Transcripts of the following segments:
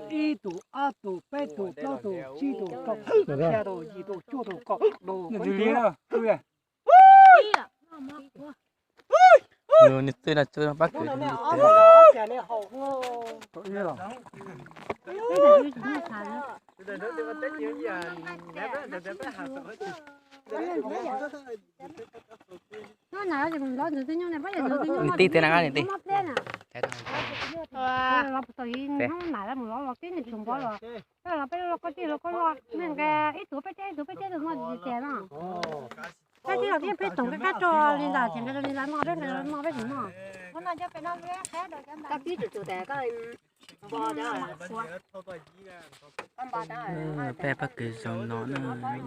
Ib tug, ob tug, peb tug, plaub tug, tsib tug, rau, xya tug, yim tug, cuaj tug, kaum tug. Nws txwj no txwj pab kwv. Nws tij tej na, nws tij. Peb tij los peb peb toom kab rau li ntawd ces nqa li ntawd noj, peb nqa li ntawd noj peb tsis noj. Peb pab kwv zoo no na,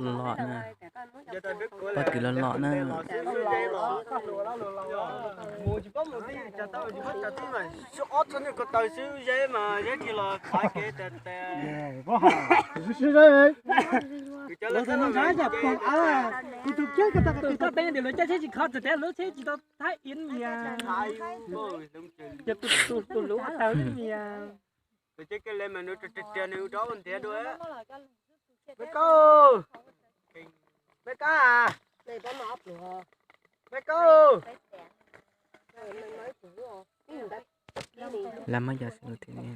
loj na, pab kwv loj loj na. Tus koj teeb tias lub tsheb tsis khov txog tias lub tsheb tsis tau thab iv mias. Ces tus tus lub tau mias. Me Kab, Me Kab, Me Kab. Lawv muab cov xwm lus tim ne.